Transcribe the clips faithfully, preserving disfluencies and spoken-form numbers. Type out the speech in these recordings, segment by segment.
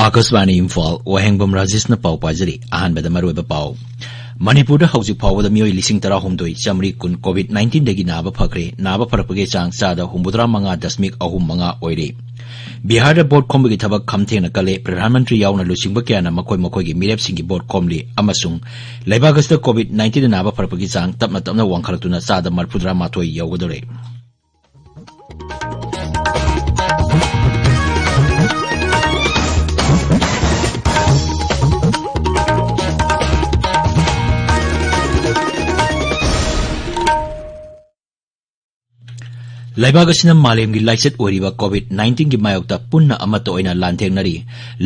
ꯑꯥꯀꯥꯁꯕꯥꯅꯤ ꯏꯝꯐꯥꯜ, ꯋꯥꯍꯦꯡꯕꯝ ꯔꯥꯖꯦꯁꯅ ꯄꯥꯎ ꯄꯥꯖꯔꯤ꯫ ꯑꯍꯥꯟꯕꯗ ꯃꯔꯨꯑꯣꯏꯕ ꯄꯥꯎ꯫ ꯃꯅꯤꯄꯨꯔꯗ ꯍꯧꯖꯤꯛ ꯐꯥꯎꯕꯗ ꯃꯤꯑꯣꯏ ꯂꯤꯁꯤꯡ ꯇꯔꯥꯍꯨꯝꯗꯣꯏ ꯆꯥꯃꯔꯤ ꯀꯨꯟ COVID nineteenꯗꯒꯤ ꯅꯥꯕ ꯐꯈ꯭ꯔꯦ꯫ ꯅꯥꯕ ꯐꯔꯛꯄꯒꯤ ꯆꯥꯡ ꯆꯥꯗ ꯍꯨꯝꯐꯨꯇꯔꯥ ꯃꯉꯥ ꯗꯁꯃꯤꯛ ꯑꯍꯨꯝ ꯃꯉꯥ ꯑꯣꯏꯔꯦ꯫ ꯕꯤꯍꯥꯔꯗ ꯚꯣꯠ ꯈꯣꯝꯕꯒꯤ ꯊꯕꯛ ꯈꯝꯊꯦꯡꯅ ꯀꯜꯂꯦ꯫ ꯄ꯭ꯔꯙꯥꯟ ꯃꯟꯇ꯭ꯔꯤ ꯌꯥꯎꯅ ꯂꯨꯆꯤꯡꯕ ꯀꯌꯥꯅ ꯃꯈꯣꯏ ꯃꯈꯣꯏꯒꯤ ꯃꯤꯔꯦꯞꯁꯤꯡꯒꯤ ꯚꯣꯠ ꯈꯣꯝꯂꯤ ꯑꯃꯁꯨꯡ ꯂꯩꯕꯥꯛ ꯑꯁꯤꯗ COVID nineteenꯗ ꯅꯥꯕ ꯐꯔꯛꯄꯒꯤ ꯆꯥꯡ ꯇꯞꯅ ꯇꯞꯅ ꯋꯥꯡꯈꯠꯂꯛꯇꯨꯅ ꯆꯥꯗ ꯃꯔꯤꯐꯨꯇꯔꯥ ꯃꯥꯊꯣꯏ ꯌꯧꯒꯗꯧꯔꯦ꯫ ꯂꯩꯕꯥꯛ ꯑꯁꯤꯅ ꯃꯥꯂꯦꯝꯒꯤ ꯂꯥꯏꯆꯠ ꯑꯣꯏꯔꯤꯕ COVID nineteenꯒꯤ ꯃꯥꯌꯣꯛꯇ ꯄꯨꯟꯅ ꯑꯃꯠꯇ ꯑꯣꯏꯅ ꯂꯥꯟꯊꯦꯡꯅꯔꯤ꯫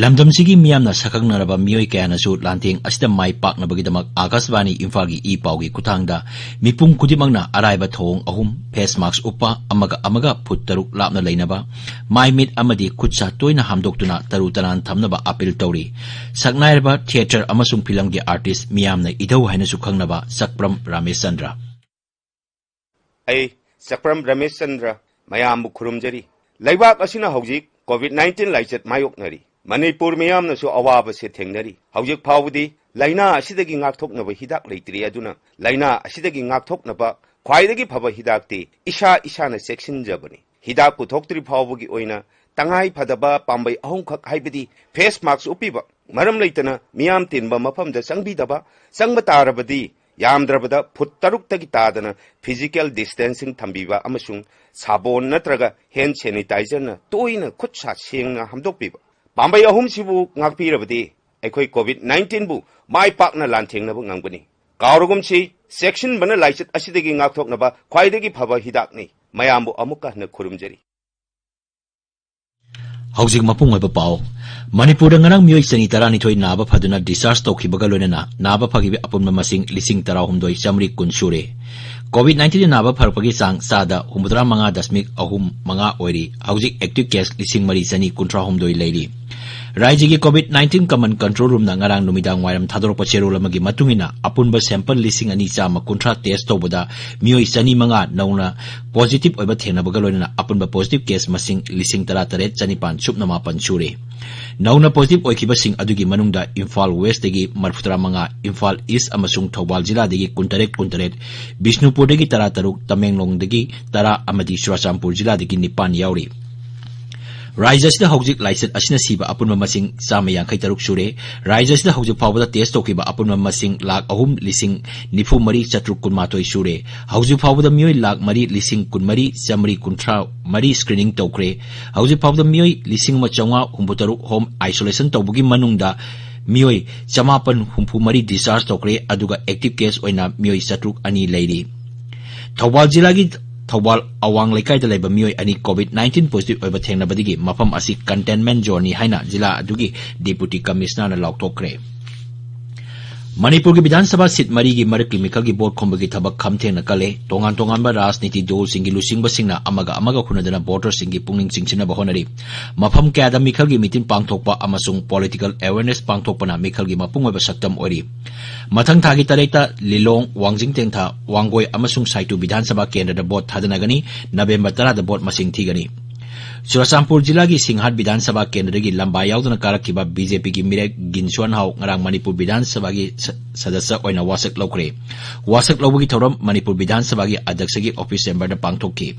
ꯂꯝꯗꯝꯁꯤꯒꯤ ꯃꯤꯌꯥꯝꯅ ꯁꯛꯈꯪꯅꯔꯕ ꯃꯤꯑꯣꯏ ꯀꯌꯥꯅꯁꯨ ꯂꯥꯟꯊꯦꯡ ꯑꯁꯤꯗ ꯃꯥꯏ ꯄꯥꯛꯅꯕꯒꯤꯗꯃꯛ ꯑꯥꯀꯥꯁꯕꯥꯅꯤ ꯏꯝꯐꯥꯜꯒꯤ ꯏ ꯄꯥꯎꯒꯤ ꯈꯨꯠꯊꯥꯡꯗ ꯃꯤꯄꯨꯝ ꯈꯨꯗꯤꯡꯃꯛꯅ ꯑꯔꯥꯏꯕ ꯊꯧꯑꯣꯡ ꯑꯍꯨꯝ, face mask ꯎꯞꯄ, ꯑꯃꯒ ꯑꯃꯒ ꯐꯨꯠ ꯇꯔꯨꯛ ꯂꯥꯞꯅ ꯂꯩꯅꯕ, ꯃꯥꯏ ꯃꯤꯠ ꯑꯃꯗꯤ ꯈꯨꯠ ꯁꯥ ꯇꯣꯏꯅ ꯍꯥꯝꯗꯣꯛꯇꯨꯅ ꯇꯔꯨ ꯇꯅꯥꯟ ꯊꯝꯅꯕ ꯑꯥꯄꯤꯜ ꯇꯧꯔꯤ꯫ ꯁꯛꯅꯥꯏꯔꯕ theatre ꯑꯃꯁꯨꯡ ꯐꯤꯂꯝꯒꯤ artist ꯃꯤꯌꯥꯝꯅ ꯏꯙꯧ ꯍꯥꯏꯅꯁꯨ ꯈꯪꯅꯕ ꯆꯛꯄ꯭ꯔꯝ ꯔꯥꯃꯦꯁ ꯆꯟꯗ꯭ꯔ꯫ ꯑꯩ ꯆꯛꯄ꯭ꯔꯝ ꯔꯥꯃꯦꯁ ꯆꯟꯗ꯭ꯔ ꯃꯌꯥꯝꯕꯨ ꯈꯨꯔꯨꯝꯖꯔꯤ꯫ ꯂꯩꯕꯥꯛ ꯑꯁꯤꯅ ꯍꯧꯖꯤꯛ COVID nineteen ꯂꯥꯏꯆꯠ ꯃꯥꯌꯣꯛꯅꯔꯤ꯫ ꯃꯅꯤꯄꯨꯔ ꯃꯤꯌꯥꯝꯅꯁꯨ ꯑꯋꯥꯕꯁꯦ ꯊꯦꯡꯅꯔꯤ꯫ ꯍꯧꯖꯤꯛ ꯐꯥꯎꯕꯗꯤ ꯂꯥꯏꯅꯥ ꯑꯁꯤꯗꯒꯤ ꯉꯥꯛꯊꯣꯛꯅꯕ ꯍꯤꯗꯥꯛ ꯂꯩꯇ꯭ꯔꯤ꯫ ꯑꯗꯨꯅ ꯂꯥꯏꯅꯥ ꯑꯁꯤꯗꯒꯤ ꯉꯥꯛꯊꯣꯛꯅꯕ ꯈ꯭ꯋꯥꯏꯗꯒꯤ ꯐꯕ ꯍꯤꯗꯥꯛꯇꯤ ꯏꯁꯥ ꯏꯁꯥꯅ ꯆꯦꯛꯁꯤꯟꯖꯕꯅꯤ꯫ ꯍꯤꯗꯥꯛ ꯄꯨꯊꯣꯛꯇ꯭ꯔꯤ ꯐꯥꯎꯕꯒꯤ ꯑꯣꯏꯅ ꯇꯉꯥꯏ ꯐꯗꯕ ꯄꯥꯝꯕꯩ ꯑꯍꯨꯝꯈꯛ, ꯍꯥꯏꯕꯗꯤ face mask ꯎꯞꯄꯤꯕ, ꯃꯔꯝ ꯂꯩꯇꯅ ꯃꯤꯌꯥꯝ ꯇꯤꯟꯕ ꯃꯐꯝꯗ ꯆꯪꯕꯤꯗꯕ, ꯆꯪꯕ ꯇꯥꯔꯕꯗꯤ ꯌꯥꯝꯗ꯭ꯔꯕꯗ ꯐꯨꯠ ꯇꯔꯨꯛꯇꯒꯤ ꯇꯥꯗꯅ physical distancing ꯊꯝꯕꯤꯕ ꯑꯃꯁꯨꯡ ꯁꯥꯕꯣꯟ ꯅꯠꯇ꯭ꯔꯒ hand sanitizerꯅ ꯇꯣꯏꯅ ꯈꯨꯠ ꯁꯥ ꯁꯦꯡꯅ ꯍꯥꯝꯗꯣꯛꯄꯤꯕ꯫ ꯄꯥꯝꯕꯩ ꯑꯍꯨꯝꯁꯤꯕꯨ ꯉꯥꯛꯄꯤꯔꯕꯗꯤ ꯑꯩꯈꯣꯏ COVID nineteenꯕꯨ ꯃꯥꯏ ꯄꯥꯛꯅ ꯂꯥꯟꯊꯦꯡꯅꯕ ꯉꯝꯒꯅꯤ꯫ ꯀꯥꯎꯔꯒꯨꯝꯁꯤ, ꯆꯦꯛꯁꯤꯟꯕꯅ ꯂꯥꯏꯆꯠ ꯑꯁꯤꯗꯒꯤ ꯉꯥꯛꯊꯣꯛꯅꯕ ꯈ꯭ꯋꯥꯏꯗꯒꯤ ꯐꯕ ꯍꯤꯗꯥꯛꯅꯤ꯫ ꯃꯌꯥꯝꯕꯨ ꯑꯃꯨꯛꯀ ꯍꯟꯅ ꯈꯨꯔꯨꯝꯖꯔꯤ꯫ ꯍꯧꯖꯤꯛ ꯃꯄꯨꯡ ꯑꯣꯏꯕ ꯄꯥꯎ꯫ ꯃꯅꯤꯄꯨꯔꯗ ꯉꯔꯥꯡ ꯃꯤꯑꯣꯏ ꯆꯅꯤ ꯇꯔꯥꯅꯤꯊꯣꯏ ꯅꯥꯕ ꯐꯗꯨꯅ discharge ꯇꯧꯈꯤꯕꯒ ꯂꯣꯏꯅꯅ ꯅꯥꯕ ꯐꯈꯤꯕ ꯑꯄꯨꯟꯕ ꯃꯁꯤꯡ ꯂꯤꯁꯤꯡ ꯇꯔꯥꯍꯨꯝꯗꯣꯏ ꯆꯥꯃꯔꯤ ꯀꯨꯟ ꯁꯨꯔꯦ꯫ COVID nineteenꯗ ꯅꯥꯕ ꯐꯔꯛꯄꯒꯤ ꯆꯥꯡ ꯆꯥꯗ ꯍꯨꯝꯐꯨꯇꯔꯥ ꯃꯉꯥ ꯗꯁꯃꯤꯛ ꯑꯍꯨꯝ ꯃꯉꯥ ꯑꯣꯏꯔꯤ꯫ ꯍꯧꯖꯤꯛ active case ꯂꯤꯁꯤꯡ ꯃꯔꯤ ꯆꯅꯤ ꯀꯨꯟꯊ꯭ꯔꯥ ꯍꯨꯝꯗꯣꯏ ꯂꯩꯔꯤ꯫ ꯔꯥꯖ꯭ꯌꯒꯤ COVID nineteen Common Control Roomꯅ ꯉꯔꯥꯡ ꯅꯨꯃꯤꯗꯥꯡ ꯋꯥꯏꯔꯝ ꯊꯥꯗꯣꯔꯛꯄ ꯆꯦꯔꯣꯜ ꯑꯃꯒꯤ ꯃꯇꯨꯡ ꯏꯟꯅ, ꯑꯄꯨꯟꯕ sample ꯂꯤꯁꯤꯡ ꯑꯅꯤ ꯆꯥꯝꯃ ꯀꯨꯟꯊ꯭ꯔꯥ test ꯇꯧꯕꯗ ꯃꯤꯑꯣꯏ ꯆꯅꯤ ꯃꯉꯥ ꯅꯧꯅ positive ꯑꯣꯏꯕ ꯊꯦꯡꯅꯕꯒ ꯂꯣꯏꯅꯅ ꯑꯄꯨꯟꯕ positive case ꯃꯁꯤꯡ ꯂꯤꯁꯤꯡ ꯇꯔꯥ ꯇꯔꯦꯠ ꯆꯅꯤꯄꯥꯟ ꯁꯨꯞꯅ ꯃꯥꯄꯟ ꯁꯨꯔꯦ꯫ ꯅꯧꯅ positive ꯑꯣꯏꯈꯤꯕꯁꯤꯡ ꯑꯗꯨꯒꯤ ꯃꯅꯨꯡꯗ ꯏꯝꯐꯥꯜ Westꯇꯒꯤ ꯃꯔꯤꯐꯨꯇꯔꯥ ꯃꯉꯥ, ꯏꯝꯐꯥꯜ East ꯑꯃꯁꯨꯡ ꯊꯧꯕꯥꯜ ꯖꯤꯂꯥꯗꯒꯤ ꯀꯨꯟꯇꯔꯦꯠ ꯀꯨꯟꯇꯔꯦꯠ, ꯕꯤꯁꯅꯨꯄꯨꯔꯗꯒꯤ ꯇꯔꯥꯇꯔꯨꯛ, ꯇꯃꯦꯡꯂꯣꯡꯗꯒꯤ ꯇꯔꯥ ꯑꯃꯗꯤ ꯆꯨꯔꯥꯆꯥꯟꯄꯨꯔ ꯖꯤꯂꯥꯗꯒꯤ ꯅꯤꯄꯥꯟ ꯌꯥꯎꯔꯤ꯫ ꯔꯥꯖ꯭ꯌ ꯑꯁꯤꯗ ꯍꯧꯖꯤꯛ ꯂꯥꯏꯆꯠ ꯑꯁꯤꯅ ꯁꯤꯕ ꯑꯄꯨꯟꯕ ꯃꯁꯤꯡ ꯆꯥꯝꯃ ꯌꯥꯡꯈꯩ ꯇꯔꯨꯛ ꯁꯨꯔꯦ꯫ ꯔꯥꯖ꯭ꯌ ꯑꯁꯤꯗ ꯍꯧꯖꯤꯛ ꯐꯥꯎꯕꯗ test ꯇꯧꯈꯤꯕ ꯑꯄꯨꯟꯕ ꯃꯁꯤꯡ ꯂꯥꯈ ꯑꯍꯨꯝ ꯂꯤꯁꯤꯡ ꯅꯤꯐꯨ ꯃꯔꯤ ꯆꯥꯇ꯭ꯔꯨꯛ ꯀꯨꯟꯃꯥꯊꯣꯏ ꯁꯨꯔꯦ꯫ ꯍꯧꯖꯤꯛ ꯐꯥꯎꯕꯗ ꯃꯤꯑꯣꯏ ꯂꯥꯈ ꯃꯔꯤ ꯂꯤꯁꯤꯡ ꯀꯨꯟꯃꯔꯤ ꯆꯥꯃꯔꯤ ꯀꯨꯟꯊ꯭ꯔꯥ ꯃꯔꯤ screening ꯇꯧꯈ꯭ꯔꯦ꯫ ꯍꯧꯖꯤꯛ ꯐꯥꯎꯕꯗ ꯃꯤꯑꯣꯏ ꯂꯤꯁꯤꯡ ꯑꯃ ꯆꯥꯝꯃꯉꯥ ꯍꯨꯝꯐꯨ ꯇꯔꯨꯛ home isolation ꯇꯧꯕꯒꯤ ꯃꯅꯨꯡꯗ ꯃꯤꯑꯣꯏ ꯆꯃꯥꯄꯟ ꯍꯨꯝꯐꯨ ꯃꯔꯤ discharge ꯇꯧꯈ꯭ꯔꯦ, ꯑꯗꯨꯒ active case ꯑꯣꯏꯅ ꯃꯤꯑꯣꯏ ꯆꯥꯇ꯭ꯔꯨꯛ ꯑꯅꯤ ꯂꯩꯔꯤ꯫ ꯊꯧꯕꯥꯜ ꯖꯤꯂꯥꯒꯤ ꯊꯧꯕꯥꯜ ꯑꯋꯥꯡ ꯂꯩꯀꯥꯏꯗ ꯂꯩꯕ ꯃꯤꯑꯣꯏ ꯑꯅꯤ COVID nineteen positive ꯑꯣꯏꯕ ꯊꯦꯡꯅꯕꯗꯒꯤ ꯃꯐꯝ ꯑꯁꯤ containment zoneꯅꯤ ꯍꯥꯏꯅ ꯖꯤꯂꯥ ꯑꯗꯨꯒꯤ Deputy Commissionerꯅ ꯂꯥꯎꯊꯣꯛꯈ꯭ꯔꯦ꯫ ꯃꯅꯤꯄꯨꯔꯒꯤ ꯕꯤꯙꯥꯟ ꯁꯚꯥ seat ꯃꯔꯤꯒꯤ ꯃꯔꯛꯀꯤ ꯃꯤꯈꯜꯒꯤ vote ꯈꯣꯝꯕꯒꯤ ꯊꯕꯛ ꯈꯝ ꯊꯦꯡꯅ ꯀꯜꯂꯦ꯫ ꯇꯣꯉꯥꯟ ꯇꯣꯉꯥꯟꯕ ꯔꯥꯖꯅꯤꯇꯤ ꯗꯜꯁꯤꯡꯒꯤ ꯂꯨꯆꯤꯡꯕꯁꯤꯡꯅ ꯑꯃꯒ ꯑꯃꯒ ꯍꯨꯟꯅꯗꯨꯅ voterꯁꯤꯡꯒꯤ ꯄꯨꯛꯅꯤꯡ ꯆꯤꯡꯁꯤꯟꯅꯕ ꯍꯣꯠꯅꯔꯤ꯫ ꯃꯐꯝ ꯀꯌꯥꯗ ꯃꯤꯈꯜꯒꯤ meeting ꯄꯥꯡꯊꯣꯛꯄ ꯑꯃꯁꯨꯡ political awareness ꯄꯥꯡꯊꯣꯛꯄꯅ ꯃꯤꯈꯜꯒꯤ ꯃꯄꯨꯡ ꯑꯣꯏꯕ ꯁꯛꯇꯝ ꯑꯣꯏꯔꯤ꯫ ꯃꯊꯪ ꯊꯥꯒꯤ ꯇꯔꯦꯠꯇ ꯂꯤꯂꯣꯡ, ꯋꯥꯡꯖꯤꯡ ꯇꯦꯟꯊꯥ, ꯋꯥꯡꯒꯣꯏ ꯑꯃꯁꯨꯡ ꯁꯥꯏꯇꯨ ꯕꯤꯙꯥꯟ ꯁꯚꯥ ꯀꯦꯟꯗ꯭ꯔꯗ vote ꯊꯥꯗꯅꯒꯅꯤ꯫ ꯅꯕꯦꯝꯕꯔ ꯇꯔꯥꯗ vote ꯃꯁꯤꯡ ꯊꯤꯒꯅꯤ꯫ ꯆꯨꯔꯆꯥꯟꯄꯨꯔ ꯖꯤꯂꯥꯒꯤ ꯁꯤꯡꯍꯥꯠ ꯕꯤꯙꯥꯟ ꯁꯚꯥ ꯀꯦꯟꯗ꯭ꯔꯗꯒꯤ ꯂꯝꯕꯥ ꯌꯥꯎꯗꯅ ꯀꯥꯔꯛꯈꯤꯕ BJPꯒꯤ ꯃꯤꯔꯦꯞ ꯒꯤꯟꯁ꯭ꯋꯥꯟ ꯍꯥꯎ ꯉꯔꯥꯡ ꯃꯅꯤꯄꯨꯔ ꯕꯤꯙꯥꯟ ꯁꯚꯥꯒꯤ ꯁ-, ꯁꯗꯁ꯭ꯌ ꯑꯣꯏꯅ ꯋꯥꯁꯛ ꯂꯧꯈ꯭ꯔꯦ꯫ ꯋꯥꯁꯛ ꯂꯧꯕꯒꯤ ꯊꯧꯔꯝ ꯃꯅꯤꯄꯨꯔ ꯕꯤꯙꯥꯟ ꯁꯚꯥꯒꯤ ꯑꯗ꯭ꯌꯛꯁꯒꯤ office chamberꯗ ꯄꯥꯡꯊꯣꯛꯈꯤ꯫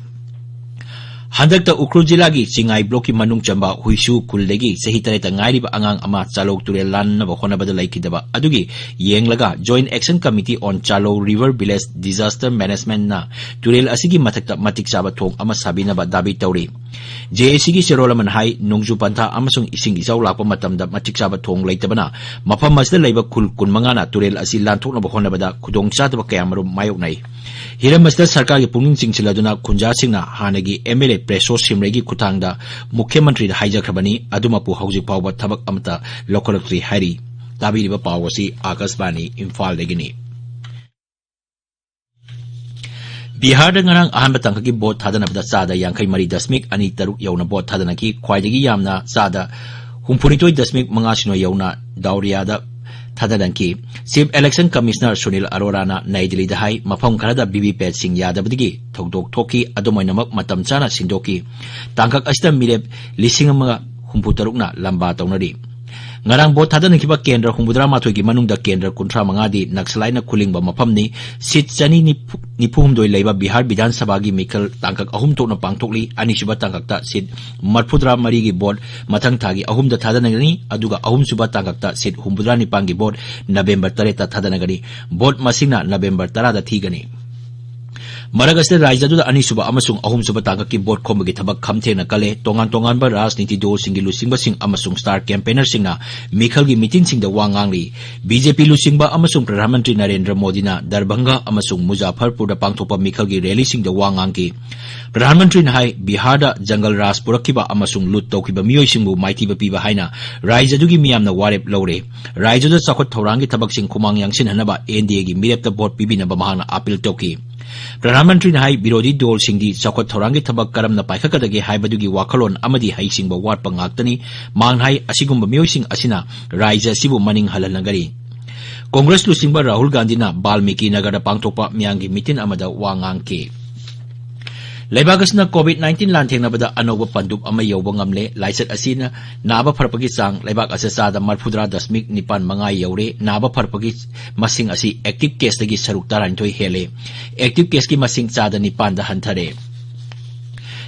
ꯍꯟꯗꯛꯇ ꯎꯈ꯭ꯔꯨꯜ ꯖꯤꯂꯥꯒꯤ ꯆꯤꯡꯉꯥꯏ blockꯀꯤ ꯃꯅꯨꯡ ꯆꯟꯕ ꯍꯨꯏꯁꯨ ꯈꯨꯜꯗꯒꯤ ꯆꯍꯤ ꯇꯔꯦꯠꯇ ꯉꯥꯏꯔꯤꯕ ꯑꯉꯥꯡ ꯑꯃ ꯆꯥꯂꯧ ꯇꯨꯔꯦꯜ ꯂꯥꯟꯅꯕ ꯍꯣꯠꯅꯕꯗ ꯂꯩꯈꯤꯗꯕ ꯑꯗꯨꯒꯤ ꯌꯦꯡꯂꯒ Joint Action Committee on Chalou River Village Disaster Managementꯅ ꯇꯨꯔꯦꯜ ꯑꯁꯤꯒꯤ ꯃꯊꯛꯇ ꯃꯇꯤꯛ ꯆꯥꯕ ꯊꯣꯡ ꯑꯃ ꯁꯥꯕꯤꯅꯕ ꯗꯥꯕꯤ ꯇꯧꯔꯤ꯫ JACꯒꯤ ꯆꯦꯔꯣꯜ ꯑꯃꯅ ꯍꯥꯏ, ꯅꯣꯡꯖꯨ ꯄꯟꯊꯥ ꯑꯃꯁꯨꯡ ꯏꯁꯤꯡ ꯏꯆꯥꯎ ꯂꯥꯛꯄ ꯃꯇꯝꯗ ꯃꯇꯤꯛ ꯆꯥꯕ ꯊꯣꯡ ꯂꯩꯇꯕꯅ ꯃꯐꯝ ꯑꯁꯤꯗ ꯂꯩꯕ ꯈꯨꯜ ꯀꯨꯟꯃꯉꯥꯅ ꯇꯨꯔꯦꯜ ꯑꯁꯤ ꯂꯥꯟꯊꯣꯛꯅꯕ ꯍꯣꯠꯅꯕꯗ ꯈꯨꯗꯣꯡꯆꯥꯗꯕ ꯀꯌꯥꯃꯔꯨꯝ ꯃꯥꯌꯣꯛꯅꯩ꯫ ꯍꯤꯔꯝ ꯑꯁꯤꯗ ꯁꯔꯀꯥꯔꯒꯤ ꯄꯨꯛꯅꯤꯡ ꯆꯤꯡꯁꯤꯜꯂꯗꯨꯅ ꯈꯨꯟꯖꯥꯁꯤꯡꯅ ꯍꯥꯟꯅꯒꯤ MLA ꯄ꯭ꯔꯦꯁꯣ ꯁꯤꯝꯔꯩꯒꯤ ꯈꯨꯠꯊꯥꯡꯗ ꯃꯨꯈ꯭ꯌ ꯃꯟꯇ꯭ꯔꯤꯗ ꯍꯥꯏꯖꯈ꯭ꯔꯕꯅꯤ, ꯑꯗꯨꯃꯛꯄꯨ ꯍꯧꯖꯤꯛ ꯐꯥꯎꯕ ꯊꯕꯛ ꯑꯃꯠꯇ ꯂꯧꯈꯠꯂꯛꯇ꯭ꯔꯤ ꯍꯥꯏꯔꯤ꯫ ꯇꯥꯕꯤꯔꯤꯕ ꯄꯥꯎ ꯑꯁꯤ ꯑꯥꯀꯥꯁꯕꯥꯅꯤ ꯏꯝꯐꯥꯜꯗꯒꯤꯅꯤ꯫ ꯕꯤꯍꯥꯔꯗ ꯉꯔꯥꯡ ꯑꯍꯥꯟꯕ ꯇꯥꯡꯀꯛꯀꯤ vote ꯊꯥꯗꯅꯕꯗ ꯆꯥꯗ ꯌꯥꯡꯈꯩ ꯃꯔꯤ ꯗꯁꯃꯤꯛ ꯑꯅꯤ ꯇꯔꯨꯛ ꯌꯧꯅ vote ꯊꯥꯗꯅꯈꯤ꯫ ꯈ꯭ꯋꯥꯏꯗꯒꯤ ꯌꯥꯝꯅ ꯆꯥꯗ ꯍꯨꯝꯐꯨꯅꯤꯊꯣꯏ ꯗꯁꯃꯤꯛ ꯃꯉꯥ ꯁꯤꯅꯣ ꯌꯧꯅ ꯗꯥꯎꯔꯤꯌꯥꯗ ꯊꯥꯗꯅꯈꯤ꯫ Chief Election Commissioner ꯁꯨꯅꯤꯜ ꯑꯔꯣꯔꯥꯅ ꯅꯩ ꯗꯤꯜꯂꯤꯗ ꯍꯥꯏ, ꯃꯐꯝ ꯈꯔꯗ ꯚꯤ ꯚꯤ ꯄꯦꯠꯁꯤꯡ ꯌꯥꯗꯕꯗꯒꯤ ꯊꯧꯗꯣꯛ ꯊꯣꯛꯈꯤ, ꯑꯗꯨꯝ ꯑꯣꯏꯅꯃꯛ ꯃꯇꯝ ꯆꯥꯅ ꯁꯤꯟꯗꯣꯛꯈꯤ꯫ ꯇꯥꯡꯀꯛ ꯑꯁꯤꯗ ꯃꯤꯔꯦꯞ ꯂꯤꯁꯤꯡ ꯑꯃꯒ ꯍꯨꯝꯐꯨ ꯇꯔꯨꯛꯅ ꯂꯝꯕꯥ ꯇꯧꯅꯔꯤ꯫ ꯉꯔꯥꯡ ꯚꯣꯠ ꯊꯥꯗꯅꯈꯤꯕ ꯀꯦꯟꯗ꯭ꯔ ꯍꯨꯝꯐꯨꯇꯔꯥ ꯃꯥꯊꯣꯏꯒꯤ ꯃꯅꯨꯡꯗ ꯀꯦꯟꯗ꯭ꯔ ꯀꯨꯟꯊ꯭ꯔꯥ ꯃꯉꯥꯗꯤ ꯅꯛꯁꯂꯥꯏꯠꯅ ꯈꯨꯂꯤꯡꯕ ꯃꯐꯝꯅꯤ꯫ ꯁꯤꯠ ꯆꯅꯤ ꯅꯤꯐꯨ ꯍꯨꯝꯗꯣꯏ ꯂꯩꯕ ꯕꯤꯍꯥꯔ ꯕꯤꯙꯥꯟ ꯁꯚꯥꯒꯤ ꯃꯤꯈꯜ ꯇꯥꯡꯀꯛ ꯑꯍꯨꯝ ꯊꯣꯛꯅ ꯄꯥꯡꯊꯣꯛꯂꯤ꯫ ꯑꯅꯤꯁꯨꯕ ꯇꯥꯡꯀꯛꯇ ꯁꯤꯠ ꯃꯔꯤꯐꯨꯇꯔꯥ ꯃꯔꯤꯒꯤ ꯚꯣꯠ ꯃꯊꯪ ꯊꯥꯒꯤ ꯑꯍꯨꯝꯗ ꯊꯥꯗꯅꯒꯅꯤ, ꯑꯗꯨꯒ ꯑꯍꯨꯝꯁꯨꯕ ꯇꯥꯡꯀꯛꯇ ꯁꯤꯠ ꯍꯨꯝꯐꯨꯇꯔꯥ ꯅꯤꯄꯥꯟꯒꯤ ꯚꯣꯠ ꯅꯕꯦꯝꯕꯔ ꯇꯔꯦꯠꯇ ꯊꯥꯗꯅꯒꯅꯤ꯫ ꯚꯣꯠ ꯃꯁꯤꯡꯅ ꯅꯕꯦꯝꯕꯔ ꯇꯔꯥꯗ ꯊꯤꯒꯅꯤ꯫ ꯃꯔꯛ ꯑꯁꯤꯗ ꯔꯥꯖ꯭ꯌ ꯑꯗꯨꯗ ꯑꯅꯤꯁꯨꯕ ꯑꯃꯁꯨꯡ ꯑꯍꯨꯝꯁꯨꯕ ꯇꯥꯡꯀꯛꯀꯤ ꯚꯣꯠ ꯈꯣꯝꯕꯒꯤ ꯊꯕꯛ ꯈꯝꯊꯦꯡꯅ ꯀꯜꯂꯦ꯫ ꯇꯣꯉꯥꯟ ꯇꯣꯉꯥꯟꯕ ꯔꯥꯖꯅꯤꯇꯤ ꯗꯜꯁꯤꯡꯒꯤ ꯂꯨꯆꯤꯡꯕꯁꯤꯡ ꯑꯃꯁꯨꯡ star campaignerꯁꯤꯡꯅ ꯃꯤꯈꯜꯒꯤ ꯃꯤꯇꯤꯟꯁꯤꯡꯗ ꯋꯥ ꯉꯥꯡꯂꯤ꯫ ꯕꯤ ꯖꯦ ꯄꯤ ꯂꯨꯆꯤꯡꯕ ꯑꯃꯁꯨꯡ ꯄ꯭ꯔꯙꯥꯟ ꯃꯟꯇ꯭ꯔꯤ ꯅꯔꯦꯟꯗ꯭ꯔ ꯃꯣꯗꯤꯅ ꯗꯔꯚꯪꯒ ꯑꯃꯁꯨꯡ ꯃꯨꯖꯥꯐꯔꯄꯨꯔꯗ ꯄꯥꯡꯊꯣꯛꯄ ꯃꯤꯈꯜꯒꯤ ꯔꯦꯂꯤꯁꯤꯡꯗ ꯋꯥ ꯉꯥꯡꯈꯤ꯫ ꯄ꯭ꯔꯙꯥꯟ ꯃꯟꯇ꯭ꯔꯤꯅ ꯍꯥꯏ, ꯕꯤꯍꯥꯔꯗ ꯖꯪꯒꯜ ꯔꯥꯖ ꯄꯨꯔꯛꯈꯤꯕ ꯑꯃꯁꯨꯡ ꯂꯨꯠ ꯇꯧꯈꯤꯕ ꯃꯤꯑꯣꯏꯁꯤꯡꯕꯨ ꯃꯥꯏꯊꯤꯕ ꯄꯤꯕ ꯍꯥꯏꯅ ꯔꯥꯖ꯭ꯌ ꯑꯗꯨꯒꯤ ꯃꯤꯌꯥꯝꯅ ꯋꯥꯔꯦꯞ ꯂꯧꯔꯦ꯫ ꯔꯥꯖ꯭ꯌꯗ ꯆꯥꯎꯈꯠ ꯊꯧꯔꯥꯡꯒꯤ ꯊꯕꯛꯁꯤꯡ ꯈꯨꯃꯥꯡ ꯌꯥꯡꯁꯤꯟꯍꯟꯅꯕ ꯑꯦꯟ ꯗꯤ ꯑꯦꯒꯤ ꯃꯤꯔꯦꯞꯇ ꯚꯣꯠ ꯄꯤꯕꯤꯅꯕ ꯃꯍꯥꯛꯅ ꯑꯥꯄꯤꯜ ꯇꯧꯈꯤ꯫ ꯄ꯭ꯔꯙꯥꯟ ꯃꯟꯇ꯭ꯔꯤꯅ ꯍꯥꯏ, ꯕꯤꯔꯣꯙꯤ ꯗꯜꯁꯤꯡꯗꯤ ꯆꯥꯎꯈꯠ ꯊꯧꯔꯥꯡꯒꯤ ꯊꯕꯛ ꯀꯔꯝꯅ ꯄꯥꯏꯈꯠꯀꯗꯒꯦ ꯍꯥꯏꯕꯗꯨꯒꯤ ꯋꯥꯈꯜꯂꯣꯟ ꯑꯃꯗꯤ ꯍꯩꯁꯤꯡꯕ ꯋꯥꯠꯄ ꯉꯥꯛꯇꯅꯤ꯫ ꯃꯍꯥꯛꯅ ꯍꯥꯏ, ꯑꯁꯤꯒꯨꯝꯕ ꯃꯤꯑꯣꯏꯁꯤꯡ ꯑꯁꯤꯅ ꯔꯥꯖ꯭ꯌ ꯑꯁꯤꯕꯨ ꯃꯅꯤꯡ ꯍꯜꯍꯟꯒꯅꯤ꯫ ꯀꯣꯡꯒ꯭ꯔꯦꯁ ꯂꯨꯆꯤꯡꯕ ꯔꯥꯍꯨꯜ ꯒꯥꯟꯙꯤꯅ ꯕꯥꯜꯃꯤꯀꯤ ꯅꯒꯔꯗ ꯄꯥꯡꯊꯣꯛꯄ ꯃꯤꯌꯥꯝꯒꯤ ꯃꯤꯇꯤꯟ ꯑꯃꯗ ꯋꯥ ꯉꯥꯡꯈꯤ꯫ ꯂꯩꯕꯥꯛ ꯑꯁꯤꯅ ꯀꯣꯚꯤꯗ ꯅꯥꯏꯟꯇꯤꯟ ꯂꯥꯟꯊꯦꯡꯅꯕꯗ ꯑꯅꯧꯕ ꯄꯟꯗꯨꯞ ꯑꯃ ꯌꯧꯕ ꯉꯝꯂꯦ꯫ ꯂꯥꯏꯆꯠ ꯑꯁꯤꯅ ꯅꯥꯕ ꯐꯔꯛꯄꯒꯤ ꯆꯥꯡ ꯂꯩꯕꯥꯛ ꯑꯁꯤꯗ ꯆꯥꯗ ꯃꯔꯤꯐꯨꯇꯔꯥ ꯗꯁꯃꯤꯛ ꯅꯤꯄꯥꯟ ꯃꯉꯥ ꯌꯧꯔꯦ꯫ ꯅꯥꯕ ꯐꯔꯛꯄꯒꯤ ꯃꯁꯤꯡ ꯑꯁꯤ active caseꯇꯒꯤ ꯁꯔꯨꯛ ꯇꯔꯥꯅꯤꯊꯣꯏ ꯍꯦꯜꯂꯦ꯫ Active caseꯀꯤ ꯃꯁꯤꯡ ꯆꯥꯗ ꯅꯤꯄꯥꯟꯗ ꯍꯟꯊꯔꯦ꯫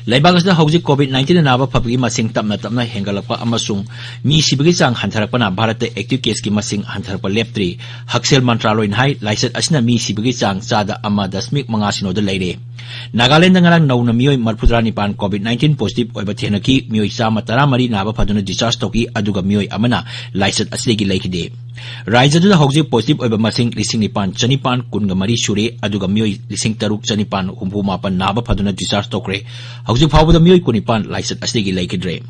ꯂꯩꯕꯥꯛ ꯑꯁꯤꯗ ꯍꯧꯖꯤꯛ ꯀꯣꯚꯤꯗ ꯅꯥꯏꯟꯇꯤꯟ ꯅꯥꯕ ꯐꯕꯒꯤ ꯃꯁꯤꯡ ꯇꯞꯅ ꯇꯞꯅ ꯍꯦꯟꯒꯠꯂꯛꯄ ꯑꯃꯁꯨꯡ ꯃꯤ ꯁꯤꯕꯒꯤ ꯆꯥꯡ ꯍꯟꯊꯔꯛꯄꯅ ꯚꯥꯔꯠꯇ active caseꯀꯤ ꯃꯁꯤꯡ ꯍꯟꯊꯔꯛꯄ ꯂꯦꯞꯇ꯭ꯔꯤ꯫ ꯍꯛꯁꯦꯜ ꯃꯟꯇ꯭ꯔꯥꯂꯣꯏꯅ ꯍꯥꯏ, ꯂꯥꯏꯆꯠ ꯑꯁꯤꯅ ꯃꯤ ꯁꯤꯕꯒꯤ ꯆꯥꯡ ꯆꯥꯗ ꯑꯃ ꯗꯁꯃꯤꯛ ꯃꯉꯥ ꯁꯤꯅꯣꯗ ꯂꯩꯔꯦ꯫ ꯅꯥꯒꯥꯂꯦꯟꯗ ꯉꯔꯥꯡ ꯅꯧꯅ ꯃꯤꯑꯣꯏ ꯃꯔꯤꯐꯨꯇꯔꯥ ꯅꯤꯄꯥꯟ ꯀꯣꯚꯤꯗ ꯅꯥꯏꯟꯇꯤꯟ positive ꯑꯣꯏꯕ ꯊꯦꯡꯅꯈꯤ꯫ ꯃꯤꯑꯣꯏ ꯆꯥꯝꯃ ꯇꯔꯥꯃꯔꯤ ꯅꯥꯕ ꯐꯗꯨꯅ discharge ꯇꯧꯈꯤ, ꯑꯗꯨꯒ ꯃꯤꯑꯣꯏ ꯑꯃꯅ ꯂꯥꯏꯆꯠ ꯑꯁꯤꯗꯒꯤ ꯂꯩꯈꯤꯗꯦ꯫ ꯔꯥꯖ꯭ꯌ ꯑꯗꯨꯗ ꯍꯧꯖꯤꯛ positive ꯑꯣꯏꯕ ꯃꯁꯤꯡ ꯂꯤꯁꯤꯡ ꯅꯤꯄꯥꯟ ꯆꯅꯤꯄꯥꯟ ꯀꯨꯟꯒ ꯃꯔꯤ ꯁꯨꯔꯦ, ꯑꯗꯨꯒ ꯃꯤꯑꯣꯏ ꯂꯤꯁꯤꯡ ꯇꯔꯨꯛ ꯆꯅꯤꯄꯥꯟ ꯍꯨꯝꯐꯨ ꯃꯥꯄꯟ ꯅꯥꯕ ꯐꯗꯨꯅ discharge ꯇꯧꯈ꯭ꯔꯦ꯫ ꯍꯧꯖꯤꯛ ꯐꯥꯎꯕꯗ ꯃꯤꯑꯣꯏ ꯀꯨꯟꯅꯤꯄꯥꯟ ꯂꯥꯏꯆꯠ ꯑꯁꯤꯗꯒꯤ ꯂꯩꯈꯤꯗ꯭ꯔꯦ꯫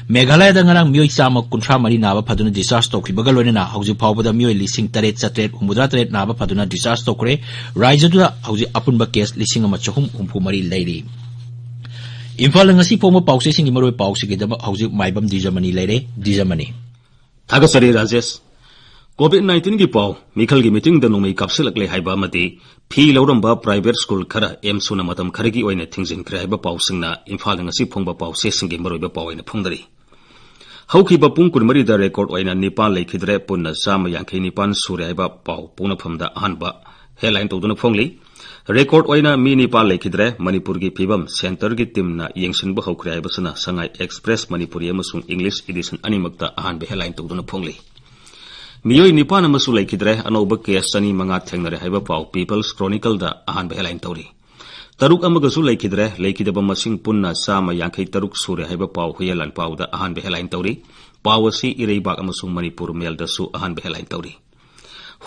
ꯃꯦꯘꯥꯂꯌꯗ ꯉꯔꯥꯡ ꯃꯤꯑꯣꯏ ꯆꯥꯝꯃ ꯀꯨꯟꯊ꯭ꯔꯥ ꯃꯔꯤ ꯅꯥꯕ ꯐꯗꯨꯅ discharge ꯇꯧꯈꯤꯕꯒ ꯂꯣꯏꯅꯅ ꯍꯧꯖꯤꯛ ꯐꯥꯎꯕꯗ ꯃꯤꯑꯣꯏ ꯂꯤꯁꯤꯡ ꯇꯔꯦꯠ ꯆꯥꯇ꯭ꯔꯦꯠ ꯍꯨꯝꯐꯨꯇꯔꯥ ꯇꯔꯦꯠ ꯅꯥꯕ ꯐꯗꯨꯅ discharge ꯇꯧꯈ꯭ꯔꯦ꯫ ꯔꯥꯖ꯭ꯌ ꯑꯗꯨꯗ ꯍꯧꯖꯤꯛ ꯑꯄꯨꯟꯕ case ꯂꯤꯁꯤꯡ ꯑꯃ ꯆꯍꯨꯝ ꯍꯨꯝꯐꯨ ꯃꯔꯤ ꯂꯩꯔꯤ꯫ ꯏꯝꯐꯥꯜꯗ ꯉꯁꯤ ꯐꯣꯡꯕ ꯄꯥꯎꯆꯦꯁꯤꯡꯒꯤ ꯃꯔꯨꯑꯣꯏꯕ ꯄꯥꯎꯁꯤꯡꯒꯤꯗꯃꯛ ꯍꯧꯖꯤꯛ ꯃꯥꯏꯕꯝ ꯗꯤꯖꯃꯅꯤ ꯂꯩꯔꯦ꯫ ꯗꯤꯖꯃꯅꯤ꯫ ꯊꯥꯒꯠꯆꯔꯤ ꯔꯥꯖꯦꯁ꯫ ꯀꯣꯚꯤꯗ ꯅꯥꯏꯟꯇꯤꯟꯒꯤ ꯄꯥꯎ, ꯃꯤꯈꯜꯒꯤ ꯃꯤꯇꯤꯡꯗ ꯅꯣꯡꯃꯩ ꯀꯥꯞꯁꯤꯜꯂꯛꯂꯦ ꯍꯥꯏꯕ ꯑꯃꯗꯤ ꯐꯤ ꯂꯧꯔꯝꯕ ꯄ꯭ꯔꯥꯏꯚꯦꯠ ꯁ꯭ꯀꯨꯜ ꯈꯔ ꯑꯦꯝ ꯁꯨꯅ ꯃꯇꯝ ꯈꯔꯒꯤ ꯑꯣꯏꯅ ꯊꯤꯡꯖꯤꯟꯈ꯭ꯔꯦ ꯍꯥꯏꯕ ꯄꯥꯎꯁꯤꯡꯅ ꯏꯝꯐꯥꯜꯗ ꯉꯁꯤ ꯐꯣꯡꯕ ꯄꯥꯎꯆꯦꯁꯤꯡꯒꯤ ꯃꯔꯨꯑꯣꯏꯕ ꯄꯥꯎ ꯑꯣꯏꯅ ꯐꯣꯡꯅꯔꯤ꯫ ꯍꯧꯈꯤꯕ ꯄꯨꯡ ꯀꯨꯟꯃꯔꯤꯗ ꯔꯦꯀꯣꯔꯗ ꯑꯣꯏꯅ ꯅꯤꯄꯥꯟ ꯂꯩꯈꯤꯗ꯭ꯔꯦ, ꯄꯨꯟꯅ ꯆꯥꯝꯃ ꯌꯥꯡꯈꯩ ꯅꯤꯄꯥꯟ ꯁꯨꯔꯦ ꯍꯥꯏꯕ ꯄꯥꯎ ꯄꯣꯛꯅꯐꯝꯗ ꯑꯍꯥꯟꯕ ꯍꯦꯗꯂꯥꯏꯟ ꯇꯧꯗꯨꯅ ꯐꯣꯡꯂꯤ꯫ ꯔꯦꯀꯣꯔꯗ ꯑꯣꯏꯅ ꯃꯤ ꯅꯤꯄꯥꯟ ꯂꯩꯈꯤꯗ꯭ꯔꯦ꯫ ꯃꯅꯤꯄꯨꯔꯒꯤ ꯐꯤꯕꯝ ꯁꯦꯟꯇꯔꯒꯤ ꯇꯤꯝꯅ ꯌꯦꯡꯁꯤꯟꯕ ꯍꯧꯈ꯭ꯔꯦ ꯍꯥꯏꯕꯁꯤꯅ ꯁꯉꯥꯏ ꯑꯦꯛꯁꯄ꯭ꯔꯦꯁ ꯃꯅꯤꯄꯨꯔꯤ ꯑꯃꯁꯨꯡ ꯏꯪꯂꯤꯁ ꯏꯗꯤꯁꯟ ꯑꯅꯤꯃꯛꯇ ꯑꯍꯥꯟꯕ ꯍꯦꯗꯂꯥꯏꯟ ꯇꯧꯗꯨꯅ ꯐꯣꯡꯂꯤ꯫ ꯃꯤꯑꯣꯏ ꯅꯤꯄꯥꯟ ꯑꯃꯁꯨ ꯂꯩꯈꯤꯗ꯭ꯔꯦ꯫ ꯑꯅꯧꯕ ꯀꯦꯁ ꯆꯅꯤ ꯃꯉꯥ ꯊꯦꯡꯅꯔꯦ ꯍꯥꯏꯕ ꯄꯥꯎ ꯄꯤꯄꯜꯁ ꯀ꯭ꯔꯣꯅꯤꯀꯜꯗ ꯑꯍꯥꯟꯕ ꯍꯦꯗꯂꯥꯏꯟ ꯇꯧꯔꯤ꯫ ꯇꯔꯨꯛ ꯑꯃꯒꯁꯨ ꯂꯩꯈꯤꯗ꯭ꯔꯦ꯫ ꯂꯩꯈꯤꯗꯕ ꯃꯁꯤꯡ ꯄꯨꯟꯅ ꯆꯥꯝꯃ ꯌꯥꯡꯈꯩ ꯇꯔꯨꯛ ꯁꯨꯔꯦ ꯍꯥꯏꯕ ꯄꯥꯎ ꯍꯨꯌꯦꯟ ꯂꯥꯟꯄꯥꯎꯗ ꯑꯍꯥꯟꯕ ꯍꯦꯗꯂꯥꯏꯟ ꯇꯧꯔꯤ꯫ ꯄꯥꯎ ꯑꯁꯤ ꯏꯔꯩꯕꯥꯛ ꯑꯃꯁꯨꯡ ꯃꯅꯤꯄꯨꯔ ꯃꯦꯜꯗꯁꯨ ꯑꯍꯥꯟꯕ ꯍꯦꯗꯂꯥꯏꯟ ꯇꯧꯔꯤ꯫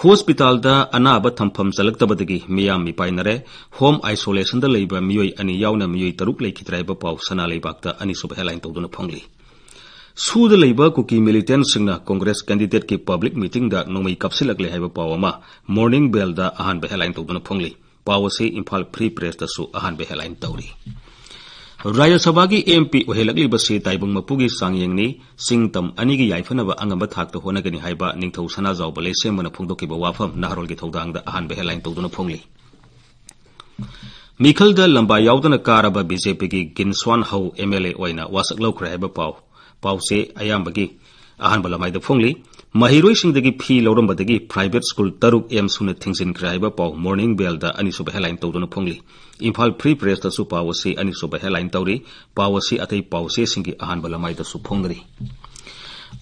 ꯍꯣꯁꯄꯤꯇꯥꯜꯗ ꯑꯅꯥꯕ ꯊꯝꯐꯝ ꯆꯜꯂꯛꯇꯕꯗꯒꯤ ꯃꯤꯌꯥꯝ ꯃꯤꯄꯥꯏꯅꯔꯦ꯫ ꯍꯣꯝ ꯑꯥꯏꯁꯣꯂꯦꯁꯟꯗ ꯂꯩꯕ ꯃꯤꯑꯣꯏ ꯑꯅꯤ ꯌꯥꯎꯅ ꯃꯤꯑꯣꯏ ꯇꯔꯨꯛ ꯂꯩꯈꯤꯗ꯭ꯔꯦ ꯍꯥꯏꯕ ꯄꯥꯎ ꯁꯅꯥ ꯂꯩꯕꯥꯛꯇ ꯑꯅꯤꯁꯨꯕ ꯍꯦꯗꯂꯥꯏꯟ ꯇꯧꯗꯨꯅ ꯐꯣꯡꯂꯤ꯫ ꯁꯨꯗ ꯂꯩꯕ ꯀꯨꯀꯤ ꯃꯤꯂꯤꯇꯦꯟꯠꯁꯤꯡꯅ ꯀꯣꯡꯒ꯭ꯔꯦꯁ ꯀꯦꯟꯗꯤꯗꯦꯠꯀꯤ ꯄꯕ꯭ꯂꯤꯛ ꯃꯤꯇꯤꯡꯗ ꯅꯣꯡꯃꯩ ꯀꯥꯞꯁꯤꯜꯂꯛꯂꯦ ꯍꯥꯏꯕ ꯄꯥꯎ ꯑꯃ ꯃꯣꯔꯅꯤꯡ ꯕꯦꯜꯗ ꯑꯍꯥꯟꯕ ꯍꯦꯗꯂꯥꯏꯟ ꯇꯧꯗꯨꯅ ꯐꯣꯡꯂꯤ꯫ ꯄꯥꯎ ꯑꯁꯤ ꯏꯝꯐꯥꯜ ꯐ꯭ꯔꯤ ꯄ꯭ꯔꯦꯁꯇꯁꯨ ꯑꯍꯥꯟꯕ ꯍꯦꯗꯂꯥꯏꯟ ꯇꯧꯔꯤ꯫ ꯔꯥꯖ꯭ꯌ ꯁꯚꯥꯒꯤ ꯑꯦꯝ ꯄꯤ ꯑꯣꯏꯍꯜꯂꯛꯂꯤꯕꯁꯤ ꯇꯥꯏꯕꯪ ꯃꯄꯨꯒꯤ ꯆꯥꯡꯌꯦꯡꯅꯤ꯫ ꯆꯤꯡ ꯇꯝ ꯑꯅꯤꯒꯤ ꯌꯥꯏꯐꯅꯕ ꯑꯉꯝꯕ ꯊꯥꯛꯇ ꯍꯣꯠꯅꯒꯅꯤ ꯍꯥꯏꯕ ꯅꯤꯡꯊꯧ ꯁꯅꯥꯖꯥꯎꯕ ꯂꯩꯁꯦꯝꯕꯅ ꯐꯣꯡꯗꯣꯛꯈꯤꯕ ꯋꯥꯐꯝ ꯅꯍꯥꯔꯣꯜꯒꯤ ꯊꯧꯗꯥꯡꯗ ꯑꯍꯥꯟꯕ ꯍꯦꯗꯂꯥꯏꯟ ꯇꯧꯗꯨꯅ ꯐꯣꯡꯂꯤ꯫ ꯃꯤꯈꯜꯗ ꯂꯝꯕꯥ ꯌꯥꯎꯗꯅ ꯀꯥꯔꯕ ꯕꯤ ꯖꯦ ꯄꯤꯒꯤ ꯒꯤꯟꯁ꯭ꯋꯥꯟ ꯍꯧ ꯑꯦꯝ ꯑꯦꯜ ꯑꯦ ꯑꯣꯏꯅ ꯋꯥꯁꯛ ꯂꯧꯈ꯭ꯔꯦ ꯍꯥꯏꯕ ꯄꯥꯎ, ꯄꯥꯎꯆꯦ ꯑꯌꯥꯝꯕꯒꯤ ꯑꯍꯥꯟꯕ ꯂꯃꯥꯏꯗ ꯐꯣꯡꯂꯤ꯫ ꯃꯍꯩꯔꯣꯏꯁꯤꯡꯗꯒꯤ ꯐꯤ ꯂꯧꯔꯝꯕꯗꯒꯤ ꯄ꯭ꯔꯥꯏꯚꯦꯠ ꯁ꯭ꯀꯨꯜ ꯇꯔꯨꯛ ꯑꯦꯝ ꯁꯨꯅ ꯊꯤꯡꯖꯤꯟꯈ꯭ꯔꯦ ꯍꯥꯏꯕ ꯄꯥꯎ ꯃꯣꯔꯅꯤꯡ ꯕꯦꯜꯗ ꯑꯅꯤꯁꯨꯕ ꯍꯦꯗꯂꯥꯏꯟ ꯇꯧꯗꯨꯅ ꯐꯣꯡꯂꯤ꯫ ꯏꯝꯐꯥꯜ ꯐ꯭ꯔꯤ ꯄ꯭ꯔꯦꯁꯇꯁꯨ ꯄꯥꯎ ꯑꯁꯤ ꯑꯅꯤꯁꯨꯕ ꯍꯦꯗꯂꯥꯏꯟ ꯇꯧꯔꯤ꯫ ꯄꯥꯎ ꯑꯁꯤ ꯑꯇꯩ ꯄꯥꯎꯆꯦꯁꯤꯡꯒꯤ ꯑꯍꯥꯟꯕ ꯂꯃꯥꯏꯗꯁꯨ ꯐꯣꯡꯅꯔꯤ꯫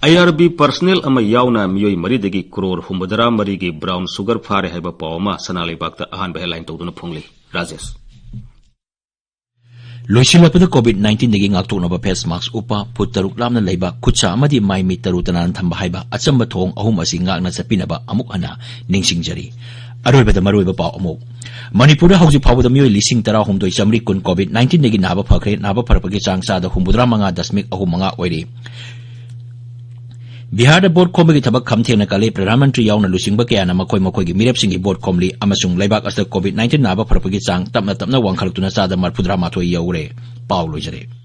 ꯑꯥꯏ ꯑꯥꯔ ꯕꯤ ꯄꯔꯁꯅꯦꯜ ꯑꯃ ꯌꯥꯎꯅ ꯃꯤꯑꯣꯏ ꯃꯔꯤꯗꯒꯤ ꯀ꯭ꯔꯣꯔ ꯍꯨꯝꯐꯨꯇꯔꯥ ꯃꯔꯤꯒꯤ ꯕ꯭ꯔꯥꯎꯟ ꯁꯨꯒꯔ ꯐꯥꯔꯦ ꯍꯥꯏꯕ ꯄꯥꯎ ꯑꯃ ꯁꯅꯥ ꯂꯩꯕꯥꯛꯇ ꯑꯍꯥꯟꯕ ꯍꯦꯗꯂꯥꯏꯟ ꯇꯧꯗꯨꯅ ꯐꯣꯡꯂꯤ꯫ ꯔꯥꯖꯦꯁ꯫ ꯂꯣꯏꯁꯤꯜꯂꯛꯄꯗ ꯀꯣꯚꯤꯗ ꯅꯥꯏꯟꯇꯤꯟꯗꯒꯤ ꯉꯥꯛꯊꯣꯛꯅꯕ ꯐꯦꯁ ꯃꯥꯛꯁ ꯎꯞꯄ, ꯐꯨꯠ ꯇꯔꯨꯛ ꯂꯥꯞꯅ ꯂꯩꯕ, ꯈꯨꯠꯁꯥ ꯑꯃꯗꯤ ꯃꯥꯏ ꯃꯤꯠ ꯇꯔꯨ ꯇꯅꯥꯟꯅ ꯊꯝꯕ ꯍꯥꯏꯕ ꯑꯆꯝꯕ ꯊꯧꯑꯣꯡ ꯑꯍꯨꯝ ꯑꯁꯤ ꯉꯥꯛꯅ ꯆꯠꯄꯤꯅꯕ ꯑꯃꯨꯛ ꯍꯟꯅ ꯅꯤꯡꯁꯤꯡꯖꯔꯤ꯫ ꯑꯔꯣꯏꯕꯗ ꯃꯔꯨꯑꯣꯏꯕ ꯄꯥꯎ ꯑꯃꯨꯛ꯫ ꯃꯅꯤꯄꯨꯔꯗ ꯍꯧꯖꯤꯛ ꯐꯥꯎꯕꯗ ꯃꯤꯑꯣꯏ ꯂꯤꯁꯤꯡ ꯇꯔꯥꯍꯨꯝꯗꯣꯏ ꯆꯥꯃꯔꯤ ꯀꯨꯟ ꯀꯣꯚꯤꯗ ꯅꯥꯏꯟꯇꯤꯟꯗꯒꯤ ꯅꯥꯕ ꯐꯈ꯭ꯔꯦ꯫ ꯅꯥꯕ ꯐꯔꯛꯄꯒꯤ ꯆꯥꯡ ꯆꯥꯗ ꯍꯨꯝꯐꯨꯇꯔꯥ ꯃꯉꯥ ꯗꯁꯃꯤꯛ ꯑꯍꯨꯝ ꯃꯉꯥ ꯑꯣꯏꯔꯤ꯫ ꯕꯤꯍꯥꯔꯗ ꯚꯣꯠ ꯈꯣꯝꯕꯒꯤ ꯊꯕꯛ ꯈꯝ ꯊꯦꯡꯅ ꯀꯜꯂꯤ꯫ ꯄ꯭ꯔꯙꯥꯟ ꯃꯟꯇ꯭ꯔꯤ ꯌꯥꯎꯅ ꯂꯨꯆꯤꯡꯕ ꯀꯌꯥꯅ ꯃꯈꯣꯏ ꯃꯈꯣꯏꯒꯤ ꯃꯤꯔꯦꯞꯁꯤꯡꯒꯤ ꯚꯣꯠ ꯈꯣꯝꯂꯤ ꯑꯃꯁꯨꯡ ꯂꯩꯕꯥꯛ ꯑꯁꯤꯗ ꯀꯣꯚꯤꯗ ꯅꯥꯏꯟꯇꯤꯟ ꯅꯥꯕ ꯐꯔꯛꯄꯒꯤ ꯆꯥꯡ ꯇꯞꯅ ꯇꯞꯅ ꯋꯥꯡꯈꯠꯂꯛꯇꯨꯅ ꯆꯥꯗ ꯃꯔꯤꯐꯨꯇꯔꯥ ꯃꯥꯊꯣꯏ ꯌꯧꯔꯦ꯫ ꯄꯥꯎ ꯂꯣꯏꯖꯔꯦ꯫